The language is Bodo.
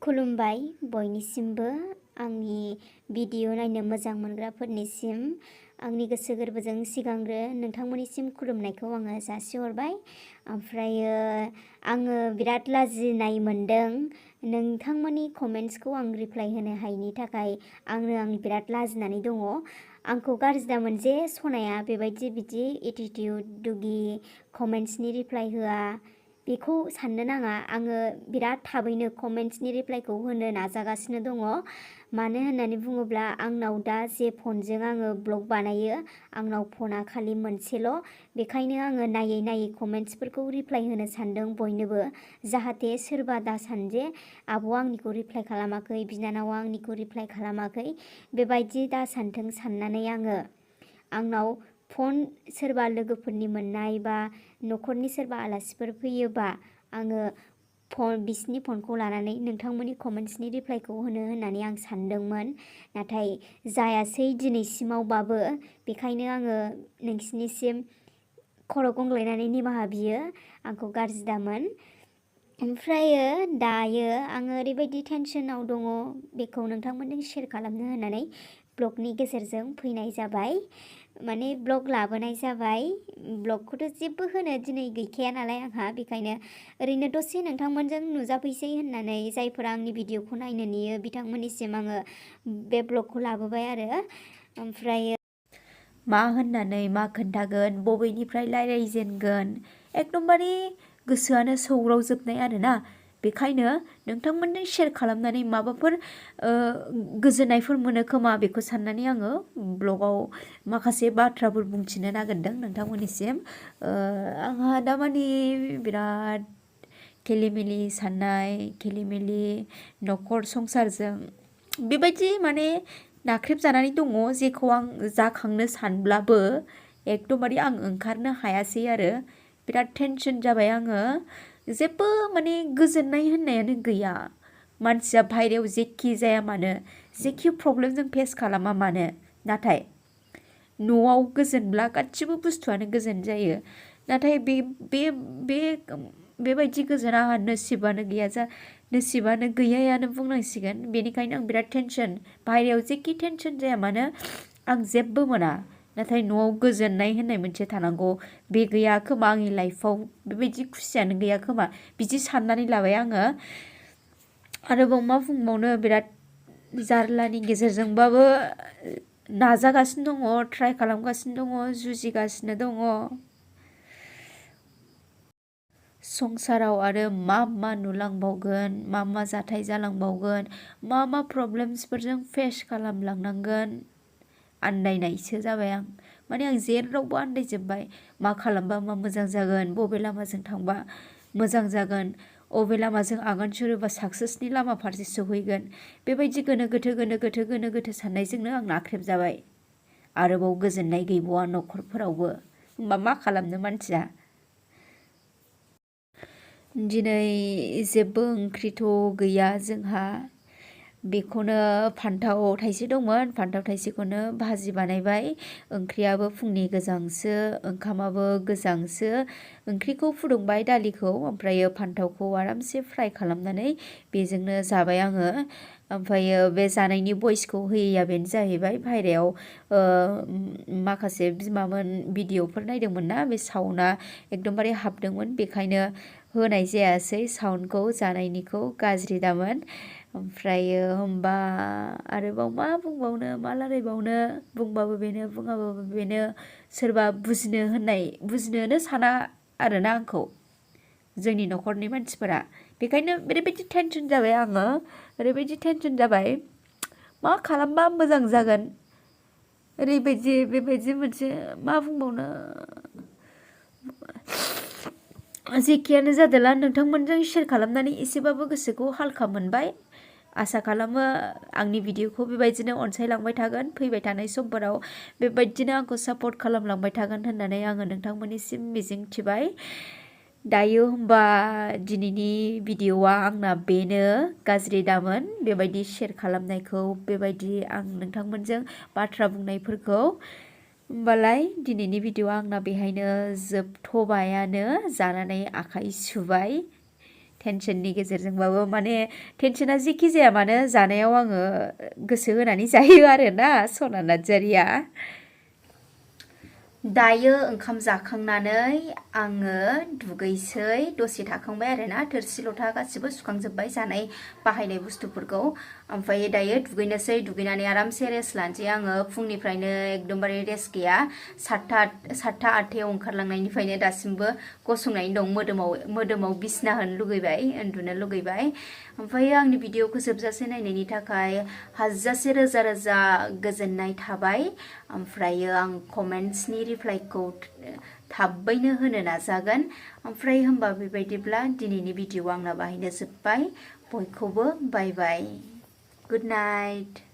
खुलुमबाय बयनिसिमबो आंनि भिडिअ नायनो मोजां मोनग्राफोरनिसिम आंनि गोसो गोरबोजों सिगांग्रो नोंथांमोननिसिम खुलुमनायखौ आङो जासिहरबाय। ओमफ्रायो आङो बिराद लाजिनाय मोनदों नोंथांमोननि कमेन्ट्सखौ आं रिप्लाय होनो हायिनि थाखाय आं बिराद लाजिनानै दङ। आंखौ गाज्रि दामोन जे सनाया बेबायदि बिदि एटिटिउड दुगि कमेन्ट्सनि रिप्लाय होआ बेखौ साननो नाङा। आङो बिराद थाबैनो कमेन्ट्सनि रिप्लायखौ होनो नाजागासिनो दङ। मानो होननानै बुङोब्ला आंनाव दा जे फनजों आङो ब्लग बानायो आंनाव फना खालि मोनसेल', बेखायनो आङो नायै नायै कमेन्ट्सफोरखौ रिप्लाय होनो सानदों बयनोबो, जाहाथे सोरबा दा सान जे आब' आंनिखौ रिप्लाय खालामाखै, बिनानावा आंनिखौ रिप्लाय खालामाखै, बेबायदि दा सानथों साननानै आंनाव फन सोरबा लोगोफोरनि मोननाय बा न'खरनि सोरबा आलासिफोर फैयोबा आङो बिसिनि फनखौ लानानै नोंथांमोननि कमेन्ट्सनि रिप्लायखौ होनो होननानै आं सानदोंमोन, नाथाय जायासै दिनैसिमावबाबो। बेखायनो आङो नोंसिनिसिम खर' गंग्लायनानै निमाहा बियो, आंखौ गाज्रि दामोन। ओमफ्रायो दायो आङो ओरैबायदि टेनसनाव दङ, बेखौ नोंथांमोनजों शेयार खालामनो होननानै ब्लगनि गेजेरजों फैनाय जाबाय, माने ब्लग लाबोनाय जाबाय। ब्लगखौथ' जेबो होनो दिनै गैखाया नालाय आंहा, बेखायनो ओरैनो दसे नोंथांमोनजों नुजाफैसै होननानै जायफोरा आंनि भिडिअखौ नायनो नेयो बिथांमोननिसिम आङो बे ब्लगखौ लाबोबाय आरो। ओमफ्रायो मा होननानै मा खोन्थागोन, बबेनिफ्राय रायज्लायजेनगोन, एकदमबारे गोसोआनो सौग्रावजोबनाय आरोना। बेखायनो नोंथांमोनजों शेयार खालामनानै माबाफोर गोजोननायफोर मोनो खोमा बेखौ साननानै आङो ब्लगाव माखासे बाथ्राफोर बुंथिनो नागिरदों नोंथांमोननिसिम। आंहा दामानि बिराद खेलिमेलि साननाय, खेलिमेलि न'खर संसारजों बेबायदि माने नाख्रेबजानानै दङ, जेखौ आं जाखांनो सानब्लाबो एकदमबारे आं ओंखारनो हायासै आरो। बिराद टेनसन जाबाय आङो, जेबो माने गोजोननाय होननायानो गैया। मानसिया बाहेरायाव जेखि जाया मानो, जेखि प्रब्लेमजों फेस खालामा मानो, नाथाय न'आव गोजोनब्ला गासिबो बुस्थुआनो गोजोन जायो। नाथाय बेबायदि गोजोना आंहा नसिबानो गैयायानो बुंनांसिगोन। बेनिखायनो आं बिराद टेनसन, बाहेरायाव जेखि टेनसन जाया मानो आं जेबो मोना, नाथाय न'आव गोजोननाय होननाय मोनसे थानांगौ, बे गैया खोमा आंनि लाइफआव, बेबायदि खुसियानो गैया खोमा बिदि साननानै लाबाय आङो। आरोबाव मा बुंबावनो, बिराद जारलानि गेजेरजोंबाबो नाजागासिनो दङ, ट्राइ खालामगासिनो दङ, जुजिगासिनो दङ। संसाराव आरो मा नुलांबावगोन, मा जाथाय जालांबावगोन, मा प्रब्लेम्सफोरजों फेस खालामलांनांगोन, आन्दायनायसो जाबाय आं। माने आं जेरावबो आन्दायजोब्बाय, मा खालामबा मा मोजां जागोन, बबे लामाजों थांबा मोजां जागोन, बबे लामाजों आगान सुरोबा साक्सेसनि लामा फारसे सहैगोन, बेबायदि गोनो गोथो साननायजोंनो आं नाख्रेबजाबाय। आरोबाव गोजोननाय गैबावा न'खरफोरावबो, होमबा मा खालामनो मानसिया। दिनै जेबो ओंख्रिथ' गैया जोंहा, बेखौनो फान्थाव थाइसे दंमोन, फान्थाव थाइसेखौनो भाजि बानायबाय। ओंख्रियाबो फुंनि गोजांसो, ओंखामाबो गोजांसो। ओंख्रिखौ फुदुंबाय दालिखौ, ओमफ्रायो फान्थावखौ आरामसे फ्राय खालामनानै बेजोंनो जाबाय आङो। ओमफ्रायो बे जानायनि भइसखौ होयैया बेनो जाहैबाय, बाहेरायाव माखासे बिमामोन भिडिअफोर नायदोंमोन ना, बे साउन्डआ एकदमबारे हाबदोंमोन, बेखायनो होनाय जायासै साउन्डखौ, जानायनिखौ गाज्रि दामोन। ओमफ्रायो होमबा आरोबाव मा बुंबावनो, मा रायलायबावनो, बुंबाबो बेनो बुङाबाबो बेनो, सोरबा बुजिनोनो साना आरोना आंखौ जोंनि न'खरनि मानसिफोरा। बेखायनो ओरैबायदि टेनसन जाबाय आङो, ओरैबायदि टेनसन जाबाय, मा खालामबा मोजां जागोन, ओरैबायदि बेबायदि मोनसे मा बुंबावनो। जेखियानो जादोला नोंथांमोनजों शेयार खालामनानै एसेबाबो गोसोखौ हालखा मोनबाय। आसा खालामो आंनि भिडिअखौ बेबायदिनो अनसायलांबाय थागोन, फैबाय थानाय समफोराव बेबायदिनो आंखौ सापर्ट खालामलांबाय थागोन होननानै आङो नोंथांमोननिसिम मिजिं थिबाय। दायो होमबा दिनैनि भिडिअआ आंना बेनो, गाज्रि दामोन बेबायदि शेयार खालामनायखौ, बेबायदि आं नोंथांमोनजों बाथ्रा बुंनायफोरखौ। होमबालाय दिनैनि भिडिअआ आंना बेहायनो जोबथ'बायानो, जानानै आखाइ सुबाय। टेनसननि गेजेरजोंबाबो माने टेनसना जेखि जाया मानो जानायाव आङो गोसो होनानै जायो आरोना सना नार्जारिया दायो ओंखाम जाखांनानै आङो दुगैसै दसे थाखांबाय आरोना थोरसि लथा गासिबो सुखांजोब्बाय जानाय बाहायनाय बुस्थुफोरखौ ओमफ्राय दायो दुगैनोसै दुगैनानै आरामसे रेस्ट लानोसै आङो फुंनिफ्रायनो एकदमबारे रेस्ट गैया सातथा आठथायाव ओंखारलांनायनिफ्रायनो दासिमबो गसंनानै दं मोदोमाव बिसना होनो लुगैबाय उन्दुनो लुगैबाय ओमफ्राय आंनि भिडिअखौ जोबजासे नायनायनि थाखाय हाजासे रोजा रोजा गोजोननाय थाबाय ओमफ्रायो आं कमेन्ट्सनि रिप्लाइखौ थाबैनो होनो नाजागोन ओमफ्राय होमबा बेबायदिब्ला दिनैनि भिडिअ आंना बाहायनो जोब्बाय बयखौबो बाय बाय गुड नाइट